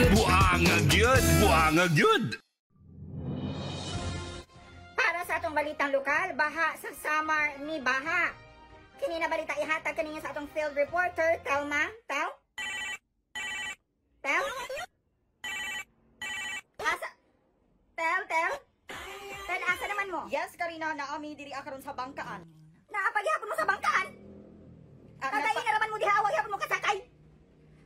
Gyud. Buanga gyud, buanga gyud. Para sa atong balitang lokal, baha sa Samar ni Baha. Kini na balita ihatag kaninyo sa atong field reporter, Telma. Tel? Tel? Asa? Tel, Tel? Tel, asa naman mo? Yes, Karina, naami diri karon sa bangkaan. Naapaghihapon mo sa bangkaan? Kagayin na naman mo diha, awag hapon mo kasakay.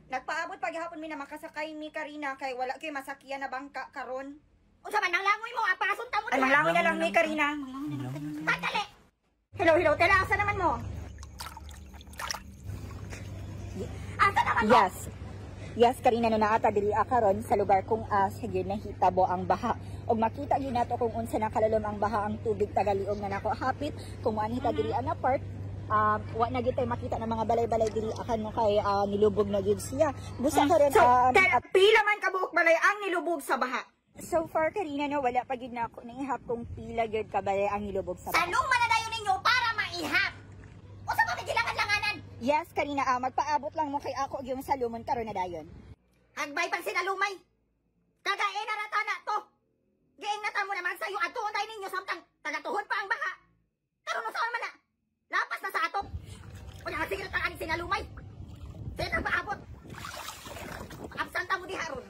Nagpaabot paghihapon mi na makasakay mi, Karina, kay wala kay masakyan na bangka karon. Unsa man nang langoy mo, apason ta mo Ay, diha. manglangoy na lang mi, Karina. Tandali. Hello, hello, Tel, asa naman mo? Asa naman mo? Yes. Yes, Karina, no naata diri karon sa lugar kung asa gyud nahitabo ang baha. Og makita gyud nato kung unsa na kalalom ang baha, ang tubig tagaliom na nako hapit kung moanhi ta diri na part. Wa na gyud tay makita ng mga balay-balay diri akan mo kay nilubog na gyud siya. Busa karon So, Tel, pila man kabuok balay ang nilubog sa baha? So far, Karina, no, wala pa gyud na ako naihap kung pila gyud ka balay ang nilubog sa baha. Salong man na dayon ninyo para maihap. Unsa pa may gilangan-langanan? Yes, Karina, magpaabot lang mo kay ako yung salumon karon na dayon. Hagbay pang sinalumay. Kagae na rata na to. Giing na mo naman sa'yo at tuon tayo ninyo samtang tagatuhon pa ang baha. Karon saan man na? Lapas na sa ato. Wala sige na ang sinalumay. Sige na paabot. Absent mo di haron.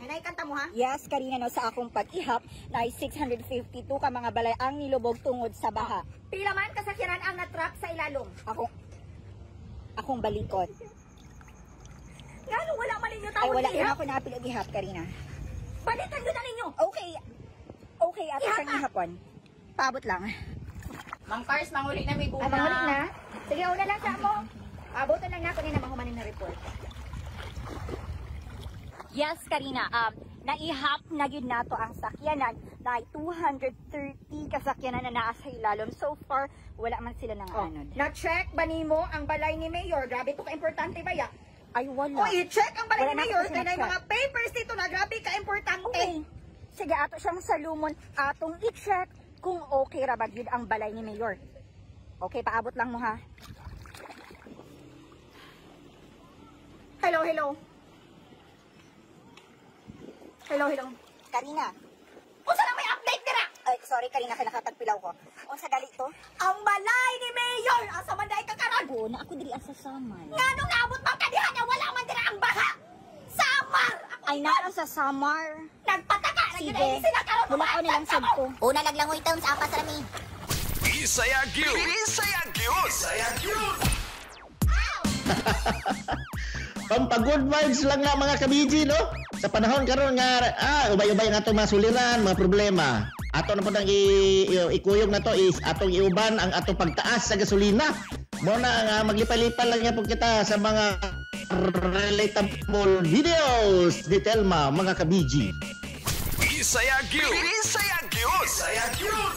Ay kanta mo ha? Yes, Karina, no, sa akong pag-ihap na 652 ka mga balay ang nilubog tungod sa baha. Pila man kasakyanan ang natrap sa ilalom. Akong balikot. Ngano wala man ninyo Ay, tawon wala na ihap? ako naapil og ihap, Karina. Balikan yun na ninyo. Okay. Okay, ato Ihap siyang ah. ihapon. Paabot lang. Mang Cars, manguli na may Ay, manguli na. Sige, una lang sa mo. Paabotan lang nako ni na mahumanin na report. Yes, Karina. Naihap na gyud nato ang sakyanan na 230 kasakyanan na naa sa ilalom. So far, wala man sila nang Oh, anod. na-check ba nimo ang balay ni Mayor? Grabe to ka-importante ba ya? Ay, wala. O, i-check ang balay Wala ni na Mayor ako kay na na-check. mga papers dito na grabe ka-importante. Okay. Sige, ato siyang salumon. Atong i-check kung okay ra ba gyud ang balay ni Mayor. Okay, paabot lang mo ha. Hello, hello. Hello, hello. Karina. Unsa na may update dira? Ay, sorry Karina, kay nakatagpilaw ko. Unsa gali to? Ang balay ni Mayor asa man dai ka karon? Oo, na ako diri asa Samar. Nganong naabot man ka diha nga wala man dira ang baha? Samar! Ako Ay, naa sa Samar. Nagpataka na gyud Sige. ay sila karon. Mula ko nilang sad ko. Una naglangoy taon sa apas rami. Bisaya gyud. Bisaya gyud. Bisaya gyud. Pampa-good vibes lang na mga kabiji, no? Sa panahon karon nga ubay-ubay nga atong mga suliran, mga problema. Ato na po nang ikuyog na to is atong iuban ang atong pagtaas sa gasolina. Mo na nga maglipay-lipay lang nga po kita sa mga relatable videos ni Telma, mga kabiji. Bisaya gyud. Bisaya gyud. Bisaya gyud.